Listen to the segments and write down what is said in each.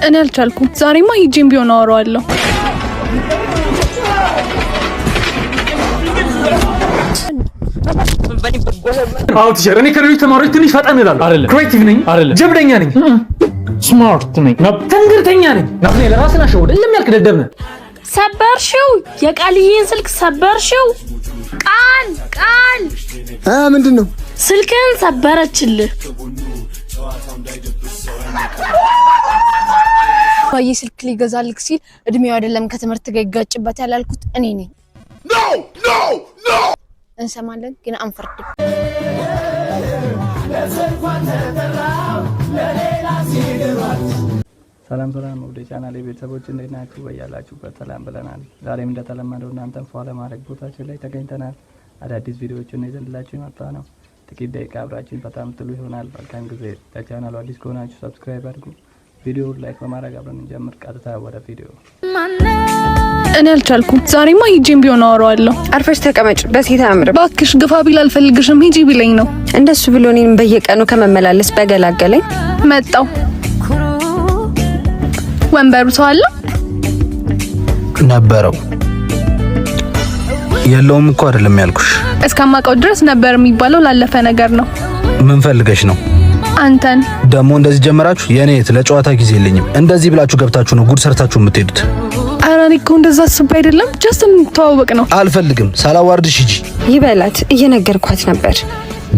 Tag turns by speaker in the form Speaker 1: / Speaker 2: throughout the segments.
Speaker 1: እኔ አልቻልኩም። ዛሬማ ሂጄም ቢሆን አወራዋለሁ።
Speaker 2: አዎ teacher፣ እኔ ከሌሎች ተማሪዎች ትንሽ ፈጠን እላለሁ።
Speaker 3: አይደለም።
Speaker 2: Creative ነኝ።
Speaker 3: አይደለም።
Speaker 2: ጀብደኛ ነኝ።
Speaker 3: Smart ነኝ።
Speaker 2: ትንግርተኛ ነኝ። ናትናኤል ራስን አሸወደ። እልም ያልክ ደደብ ነህ።
Speaker 4: ሰበርሽው፣ የቃልዬን ስልክ ሰበርሽው። ቃል ቃል
Speaker 5: ምንድን ነው?
Speaker 4: ስልክን ሰበረችልህ።
Speaker 6: አባዬ ስልክ ሊገዛልክ ሲል እድሜው አይደለም ከትምህርት ጋር ይጋጭበታል ያልኩት እኔ ነኝ። እንሰማለን ግን አንፈርድም።
Speaker 7: ሰላም ሰላም ወደ ቻናሌ ቤተሰቦች እንዴት ናችሁ? በያላችሁበት ሰላም ብለናል። ዛሬም እንደተለመደው እናንተን ፏ ለማድረግ ቦታችን ላይ ተገኝተናል። አዳዲስ ቪዲዮዎችን ይዘንላችሁ የመጣ ነው። ጥቂት ደቂቃ አብራችን በጣም ጥሉ ይሆናል። መልካም ጊዜ። ለቻናሉ አዲስ ከሆናችሁ subscribe አድርጉ። ቪዲዮውን like በማድረግ አብረን እንጀምር። ቀጥታ ወደ ቪዲዮ።
Speaker 1: እኔ አልቻልኩም። ዛሬማ ሂጄም ቢሆን አወራዋለሁ።
Speaker 8: አርፈሽ ተቀመጭ። በሴት አያምርም።
Speaker 1: እባክሽ ግፋ ቢል አልፈልግሽም ሂጂ ቢለኝ ነው።
Speaker 8: እንደሱ ብሎ እኔን በየቀኑ ከመመላለስ በገላገለኝ።
Speaker 1: መጣው ወንበሩ ሰው አለ
Speaker 9: ነበረው የለውም እኮ አይደለም ያልኩሽ።
Speaker 1: እስከማውቀው ድረስ ነበር የሚባለው ላለፈ ነገር ነው።
Speaker 9: ምን ፈልገሽ ነው?
Speaker 1: አንተን
Speaker 9: ደግሞ እንደዚህ ጀመራችሁ? የኔ እህት ለጨዋታ ጊዜ የለኝም። እንደዚህ ብላችሁ ገብታችሁ ነው ጉድ ሰርታችሁ የምትሄዱት።
Speaker 1: ኧረ እኔ እኮ እንደዛ አስቤ አይደለም፣ just እንተዋወቅ ነው።
Speaker 9: አልፈልግም። ሳላዋርድሽ ሂጂ።
Speaker 8: ይበላት፣ እየነገርኳት ነበር።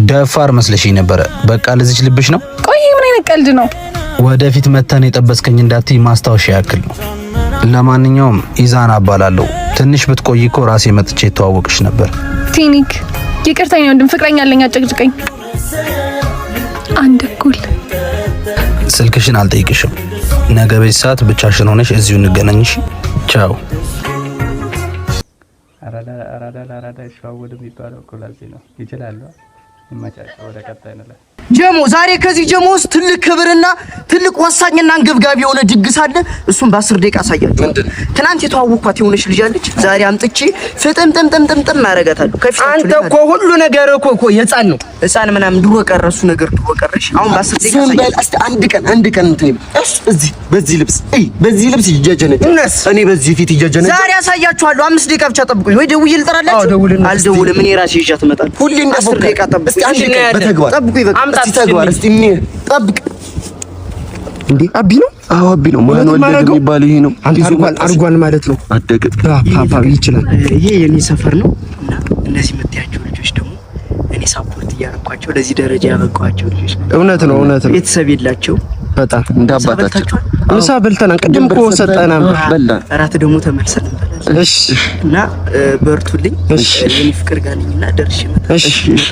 Speaker 9: ደፋር መስለሽኝ ነበረ። በቃ ለዚች ልብሽ ነው።
Speaker 1: ቆይ ይሄ ምን አይነት ቀልድ ነው?
Speaker 9: ወደፊት መተን የጠበስከኝ እንዳትይ ማስታወሻ ያክል ነው። ለማንኛውም ኢዛና እባላለሁ። ትንሽ ብትቆይ እኮ ራሴ መጥቼ የተዋወቅሽ ነበር።
Speaker 1: ቲኒክ ይቅርታ፣ የኔ ወንድም ፍቅረኛ አለኝ፣ አጨቅጭቀኝ። አንድ እኩል
Speaker 9: ስልክሽን አልጠይቅሽም። ነገ በዚህ ሰዓት ብቻሽን ሆነሽ እዚሁ እንገናኝሽ። ቻው።
Speaker 7: አራዳ አራዳ ለአራዳ ይሸዋወድ የሚባለው እኮ ለዚህ ነው። ይችላሉ። ይመቻቸው። ወደ ቀጣይ እንለፍ።
Speaker 10: ጀሞ ዛሬ ከዚህ ጀሞ ውስጥ ትልቅ ክብርና ትልቅ ወሳኝና አንገብጋቢ የሆነ ድግስ አለ። እሱን በ10 ደቂቃ አሳያችሁ። ትናንት የተዋወቅኳት የሆነች ልጅ አለች። ዛሬ አምጥቼ ፍጥምጥምጥምጥም አደርጋታለሁ። ከፊታችሁ
Speaker 11: አንተ
Speaker 10: ላይ
Speaker 11: እኮ ሁሉ ነገር እኮ እኮ የህፃን ነው።
Speaker 10: ህፃን ምናምን ድሮ ቀረ፣ እሱ ነገር ድሮ ቀረሽ። አሁን በ10 ደቂቃ
Speaker 5: ዝም በል
Speaker 10: አሳያችሁ።
Speaker 5: እስቲ አንድ ቀን አንድ ቀን እንትን ይበል። እሱ እዚህ በዚህ ልብስ እይ፣ በዚህ ልብስ ይጀጀነጀ
Speaker 10: እነስ
Speaker 5: እኔ በዚህ ፊት ይጀጀነጀ።
Speaker 10: ዛሬ አሳያችኋለሁ። 5 ደቂቃ ብቻ ጠብቁኝ። ወይ ደውዬ ልጠራላችሁ?
Speaker 5: አዎ፣ ደውልና እስቲ።
Speaker 10: አልደውልም። እኔ ራሴ ይዣት እመጣለሁ።
Speaker 5: ሁሌ
Speaker 10: አስር
Speaker 5: እንደፎከረ
Speaker 10: ደቂቃ ጠብቁኝ።
Speaker 5: እስቲ አንድ ቀን በተግባር
Speaker 10: ጠብቁኝ። በቃ
Speaker 5: እስቲ ተግባር እስቲ እኔ ጠብቅ።
Speaker 11: እንዴ አቢ ነው?
Speaker 5: አዎ አቢ ነው። ማን ወለደ የሚባል ይሄ ነው።
Speaker 11: አንተ
Speaker 5: ይዞ
Speaker 11: አርጓል
Speaker 5: መጣ።
Speaker 11: አርጓል ማለት ነው።
Speaker 5: አደገ።
Speaker 11: ፓፓ ይችላል።
Speaker 10: ይሄ የኔ ሰፈር ነው እና እነዚህ የምታያቸው ልጆች ደግሞ እኔ support እያደረኳቸው ለዚህ ደረጃ ያበቋቸው ልጆች ናቸው።
Speaker 11: እውነት ነው፣ እውነት ነው።
Speaker 10: ቤተሰብ የላቸው።
Speaker 11: በጣም
Speaker 5: እንደ አባታችን
Speaker 11: ምሳ በልተናል። ቅድም እኮ ሰጠና
Speaker 5: በላን።
Speaker 10: እራት ደግሞ ተመልሰን እንበላለን
Speaker 11: እሺ፣
Speaker 10: እና በርቱልኝ።
Speaker 11: እሺ፣
Speaker 10: የኔ ፍቅር ጋር ነኝና ደርሼ እመጣለሁ።
Speaker 11: እሺ፣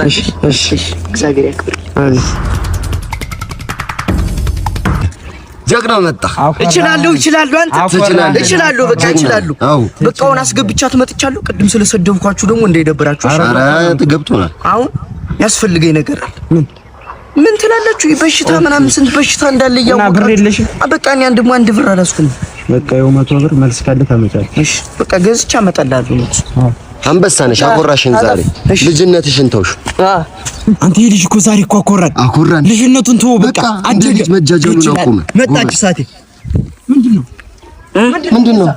Speaker 11: እሺ፣ እሺ።
Speaker 10: እግዚአብሔር ያክብርልኝ።
Speaker 11: አሜን።
Speaker 5: ጀግናው መጣ።
Speaker 10: እችላለሁ፣ እችላለሁ፣ አንተ
Speaker 5: ትችላለህ።
Speaker 10: እችላለሁ፣ በቃ እችላለሁ።
Speaker 5: አዎ።
Speaker 10: በቃ አሁን አስገብቻት መጥቻለሁ። ቅድም ስለሰደብኳችሁ ደግሞ እንዳይደብራችሁ። እሺ?
Speaker 5: ኧረ ገብቶናል።
Speaker 10: አሁን ያስፈልገኝ ነገር አለ። ምን ምን ትላላችሁ? ይህ በሽታ ምናምን ስንት በሽታ እንዳለ
Speaker 11: እና ብር
Speaker 10: እያወቃችሁ
Speaker 11: የለሽም?
Speaker 10: በቃ እኔ አንድ ብር አላስኩም።
Speaker 11: በቃ ይኸው 100 ብር መልስ ካለ ታመጫለሽ።
Speaker 10: እሺ በቃ ገዝቼ አመጣልሃለሁ።
Speaker 5: አንበሳ ነሽ። አኮራሽን ዛሬ።
Speaker 10: እሺ።
Speaker 5: ልጅነትሽን ተውሽ።
Speaker 11: አንተ ይህ ልጅ እኮ ዛሬ እኮ አኮራን።
Speaker 5: አኮራን።
Speaker 11: ልጅነቱን ተወው በቃ
Speaker 5: በቃ እንደ
Speaker 11: አደገ።
Speaker 5: ልጅ መጃጀሉን
Speaker 11: ይችላል።
Speaker 5: አቆመ።
Speaker 10: መጣች ሳቴ።
Speaker 11: ምንድነው?
Speaker 5: ምንድን ነው?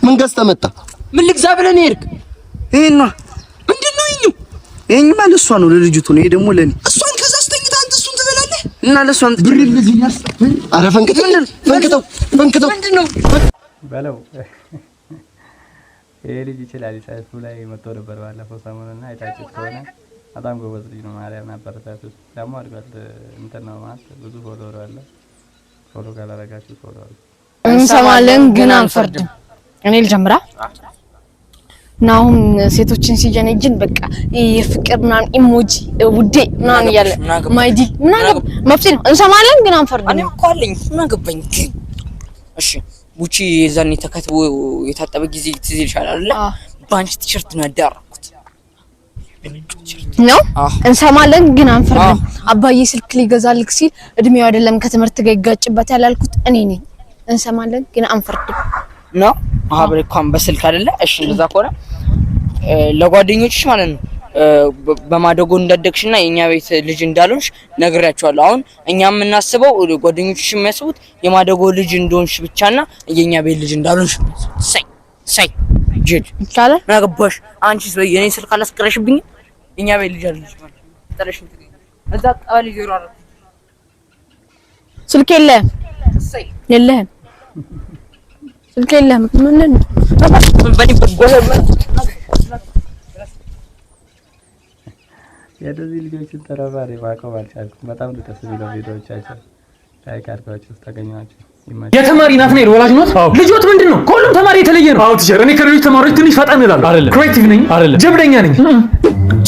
Speaker 5: ምን ገዝተህ መጣ?
Speaker 11: ምን ልግዛ ብለህ ነው የሄድክ?
Speaker 10: ይሄን ነው
Speaker 11: ምንድነው ይኸኛው?
Speaker 10: ይሄኝማ ለእሷ ነው ለልጅቱ ነው። ይሄ ደግሞ ለኔ
Speaker 11: እሷን ከዛ አስተኝተህ አንተ እሱን ትበላለህ?
Speaker 10: እና ለእሷ አምጥቼ
Speaker 5: ብር ኧረ ፈንክተው ፈንክተው ፈንክተው
Speaker 10: ምንድን ነው?
Speaker 7: በለው ይሄ ልጅ ይችላል። ሰልፉ ላይ መጥቶ ነበር ባለፈው ሰሞን እና አይታችሁት ከሆነ በጣም ጎበዝ ልጅ ነው። ማርያምን አበረታቱት። ደግሞ አድጓል። እንትን ነው ማለት ብዙ follower አለ። Follow ካላረጋችሁ follow አድርጉ።
Speaker 6: እንሰማለን ግን አንፈርድም። እኔ ልጀምራ እና አሁን ሴቶችን ሲጀነጅን በቃ የፍቅር ምናምን emoji ውዴ ምናምን እያለ my dear ምናምን መፍትሄ ነው። እንሰማለን ግን አንፈርድም።
Speaker 12: እኔ እኮ አለኝ፣ ምን አገባኝ? እሺ ቡቺ የዛኔ ተከትቦ የታጠበ ጊዜ ትዝ ይልሻል አይደለ? በአንቺ ቲሸርት ነው ያዳረኩት።
Speaker 6: ነው እንሰማለን ግን አንፈርድም። አባዬ ስልክ ሊገዛልክ ሲል እድሜው አይደለም ከትምህርት ጋር ይጋጭበታል ያልኩት እኔ ነኝ። እንሰማለን ግን አንፈርድም።
Speaker 12: ነው ማህበር እንኳን በስልክ አይደለ? እሺ እንደዛ ከሆነ ለጓደኞችሽ ማለት ነው በማደጎ እንዳደግሽና የኛ ቤት ልጅ እንዳልሆንሽ ነግሬያቸዋለሁ። አሁን እኛ የምናስበው ጓደኞችሽ የሚያስቡት የማደጎ ልጅ እንደሆንሽ ብቻና የኛ ቤት ልጅ እንዳልሆንሽ። ሳይ ሳይ ጅል
Speaker 6: ይቻላል።
Speaker 12: ምን አገባሽ አንቺስ? የኔን ስልክ አላስቀረሽብኝም። የኛ ቤት ልጅ አይደለሽ ማለት ጠረሽን ትገኛለሽ እዛ ቀበሌ 04።
Speaker 6: ስልክ የለህም፣ የለህም፣ ስልክ የለህም። ምንድን ነው?
Speaker 7: የእነዚህ ልጆችን ተረባሪ ማቆም አልቻልኩም። በጣም ነው ደስ የሚለው ቪዲዮዎቻቸው። Like አድርጋችሁ ታገኟቸው።
Speaker 2: የተማሪ ናትናኤል ወላጅ ኖት? ልጆት ምንድን ነው? ከሁሉም ተማሪ የተለየ ነው። አዎ teacher፣ እኔ ከሌሎች ተማሪዎች ትንሽ ፈጠን እላለሁ። አይደለም። Creative ነኝ። አይደለም። ጀብደኛ ነኝ።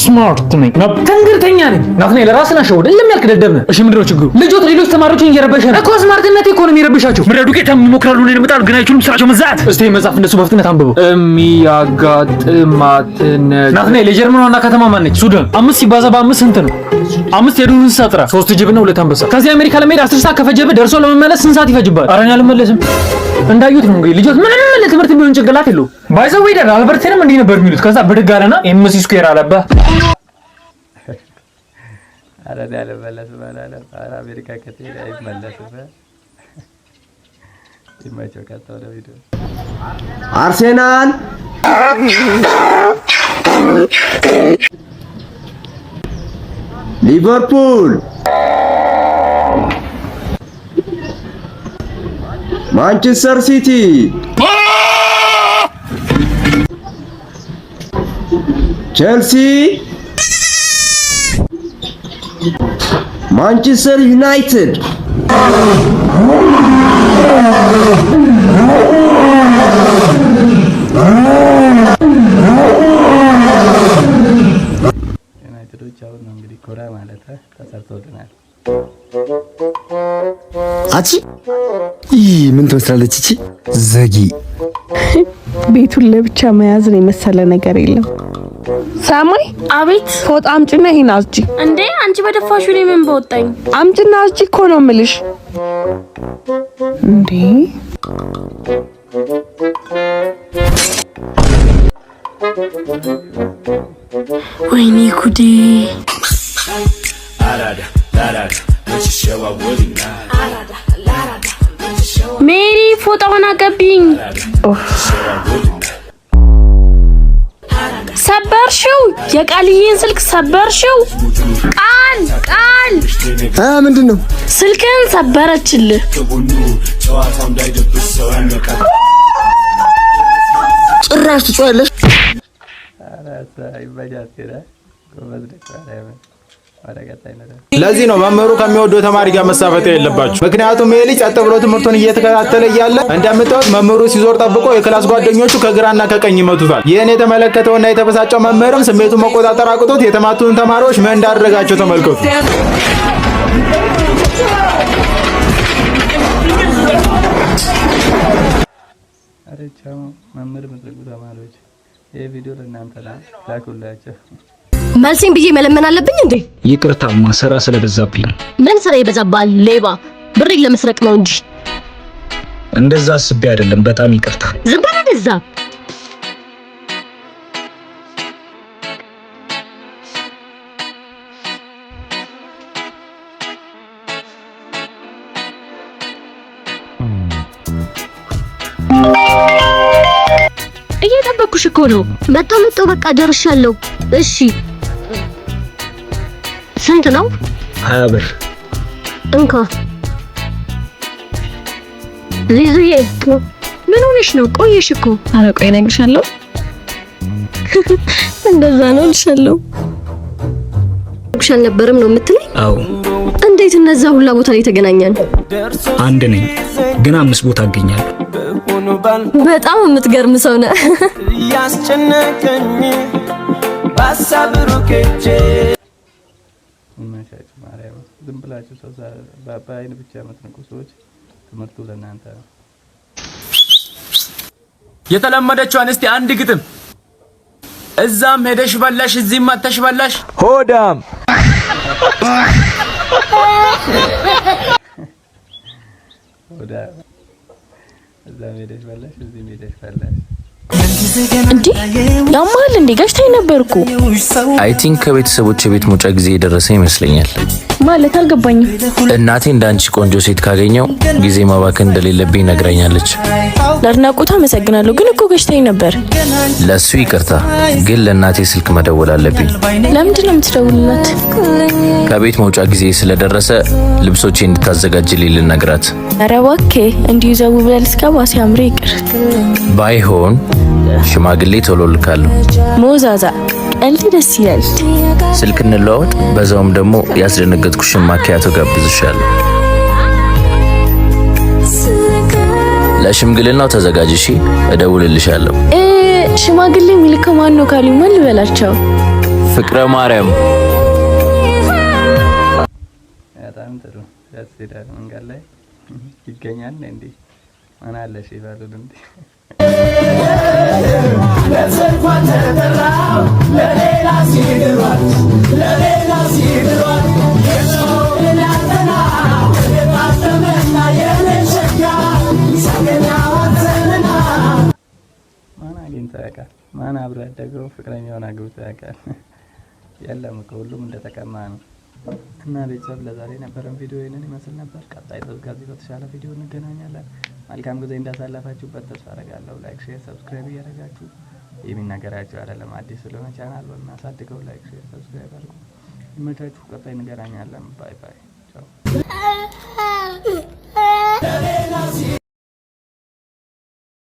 Speaker 2: Smart ነኝ። ትንግርተኛ ነኝ። ናትናኤል ራስን አሸውድ። እልም ያልክ ደደብ ነህ። እሺ ምንድን ነው ችግሩ? ልጆት ሌሎች ተማሪዎችን እየረበሸ ነው እኮ። Smart ነቴ እኮ ነው የሚረብሻቸው። ምድረ ዱቄታም ይሞክራሉ፣ እኔን ይመጣሉ፣ ግን አይችሉም። ስራቸው መዛት። እስቲ መጽሐፍ እንደሱ በፍጥነት አንብበው። የሚያጋጥማትን ናትናኤል የጀርመን ዋና ከተማ ማን ነች? ሱዳን። 5 ሲባዛ በ5 ስንት ነው? 5 የዱር እንስሳ ጥራ። 3 ጅብና 2 አንበሳ። ከዚህ አሜሪካ ለመሄድ 10 ሰዓት ከፈጀብህ ደርሶ ለመመለስ ስንት ሰዓት ይፈጅብሃል? ኧረ እኔ አልመለስም። እንዳዩት ነው እንግዲህ ልጆት ምንም ለትምህርት የሚሆን ጭንቅላት የለውም። By the way አልበርቴንም እንዲህ ነበር የሚሉት። ከዛ ብድግ አለና MC square አለባ።
Speaker 7: ኧረ እኔ አልመለስም አላለም። ኧረ አሜሪካ ከተሄደ አይመለስም። ይመቸው። ቀጥታ ወደ ቪዲዮ።
Speaker 5: አርሴናል፣ ሊቨርፑል፣ ማንቸስተር ሲቲ፣ ቼልሲ፣ ማንቸስተር ዩናይትድ።
Speaker 7: ዩናይትዶች አሁን ነው እንግዲህ ኮራ ማለት ተሰርቶልናል።
Speaker 5: አቺ ይህ ምን ትመስላለች? እቺ ዘጊ።
Speaker 1: ቤቱን ለብቻ መያዝን የመሰለ ነገር የለም። ሰማይ።
Speaker 4: አቤት።
Speaker 1: ፎጣ አምጪና ይሄን አስጂ።
Speaker 4: እንዴ አንቺ በደፋሽው እኔ ምን በወጣኝ?
Speaker 1: አምጪና አስጂ እኮ ነው የምልሽ። እንዴ
Speaker 4: ወይኔ ጉዴ! ሜሪ ፎጣውን አቀብኝ። ሰበርሽው! የቃልዬን ስልክ ሰበርሽው! ቃል ቃል
Speaker 5: ምንድን ነው?
Speaker 4: ስልክን ሰበረችልህ።
Speaker 5: ጭራሽ ትጮያለሽ።
Speaker 13: ለዚህ ነው መምህሩ ከሚወደው ተማሪ ጋር መሳፈጥ የለባችሁ። ምክንያቱም ይሄ ልጅ ጸጥ ብሎ ትምህርቱን እየተከታተለ እያለ እንደምታዩት መምህሩ ሲዞር ጠብቆ የ class ጓደኞቹ ከግራና ከቀኝ ይመቱታል። ይህን የተመለከተውና የተበሳጨው መምህርም ስሜቱን መቆጣጠር አቅቶት የተማቱን ተማሪዎች ምን እንዳደረጋቸው ተመልከቱ።
Speaker 7: አረ ቻው መምህር የምትልቁ ተማሪዎች ይህ ቪዲዮ ለእናንተ ላኩላቸው።
Speaker 14: መልሴን ብዬ መለመን አለብኝ እንዴ?
Speaker 15: ይቅርታማ ስራ ስለበዛብኝ ነው።
Speaker 14: ምን ስራ ይበዛብሃል? ሌባ ብሬን ለመስረቅ ነው እንጂ።
Speaker 15: እንደዛ አስቤ አይደለም። በጣም ይቅርታ።
Speaker 14: ዝም በል ወደዛ። እየጠበኩሽ እኮ ነው። መጣሁ መጣሁ፣ በቃ ደርሻለሁ። እሺ ስንት ነው?
Speaker 15: 20 ብር።
Speaker 14: እንካ ዚዙዬ። ምን ሆነሽ ነው? ቆየሽ እኮ።
Speaker 1: ኧረ ቆይ እነግርሻለሁ።
Speaker 14: እንደዛ ነው እልሻለሁ። አልነበረም ነው የምትለኝ?
Speaker 15: አዎ።
Speaker 14: እንዴት እነዛ ሁላ ቦታ ላይ ተገናኘን?
Speaker 15: አንድ ነኝ ግን 5 ቦታ አገኛለሁ።
Speaker 14: በጣም የምትገርም ሰው ነህ።
Speaker 16: ያስጨነቀኝ
Speaker 7: ይመቻችሁ። ማርያም ዝም ብላችሁ ሰው በአይን ብቻ የምትንቁ ሰዎች ትምህርቱ ለእናንተ ነው።
Speaker 17: የተለመደችዋን እስቲ አንድ ግጥም። እዛም ሄደሽ በላሽ፣ እዚህም መተሽ በላሽ።
Speaker 16: ሆዳም
Speaker 7: ሆዳም። እዛም ሄደሽ በላሽ፣ እዚህም ሄደሽ በላሽ።
Speaker 4: እንዴ ያማል እንዴ? ገጭታኝ ነበር እኮ።
Speaker 17: I think ከቤተሰቦች ቤት መውጫ ጊዜ የደረሰ ይመስለኛል።
Speaker 4: ማለት አልገባኝም።
Speaker 17: እናቴ እንዳንቺ ቆንጆ ሴት ካገኘው ጊዜ ማባከን እንደሌለብኝ ነግራኛለች።
Speaker 4: ለአድናቆቱ አመሰግናለሁ፣ ግን እኮ ገጭታኝ ነበር።
Speaker 17: ለሱ ይቅርታ፣ ግን ለእናቴ ስልክ መደወል አለብኝ።
Speaker 4: ለምንድን ነው የምትደውልላት?
Speaker 17: ከቤት መውጫ ጊዜ ስለደረሰ ልብሶቼ እንድታዘጋጅልኝ ልነግራት።
Speaker 4: ኧረ እባክህ እንዲሁ ዘው ብለህ ልትገባ ሲያምር ይቅር።
Speaker 17: ባይሆን ሽማግሌ ቶሎ ልካለሁ።
Speaker 4: ሞዛዛ ቀልድ ደስ ይላል።
Speaker 17: ስልክ እንለዋወጥ፣ በዛውም ደግሞ ያስደነገጥኩሽን ማኪያቶ ጋብዝሻለሁ። ለሽምግልናው ተዘጋጅ እሺ? እደውልልሻለሁ።
Speaker 4: ሽማግሌ የሚልከው ማን ነው ካሉኝ ማን ልበላቸው?
Speaker 17: ፍቅረ ማርያም።
Speaker 7: በጣም ጥሩ ደስ ይላል። መንገድ ላይ ይገኛል እንዴ? ማን አለሽ ይባሉል እንዴ? ማን አግኝቶ ያውቃል? ማን አብሮ ያደገው ፍቅረኛውን አግብቶ ያውቃል? የለም እኮ ሁሉም እንደተቀማ ነው። እና ቤተሰብ ለዛሬ የነበረን ቪዲዮ ይህንን ይመስል ነበር። ቀጣይ ከዚህ በተሻለ ቪዲዮ እንገናኛለን። መልካም ጊዜ እንዳሳለፋችሁበት ተስፋ አደርጋለሁ። Like፣ share፣ subscribe እያደረጋችሁ የሚነገራችሁ አይደለም፣ አዲስ ስለሆነ ቻናል በሚያሳድገው like፣ share፣ subscribe አድርጉ። ይመቻችሁ። ቀጣይ እንገናኛለን። Bye bye። ቻው።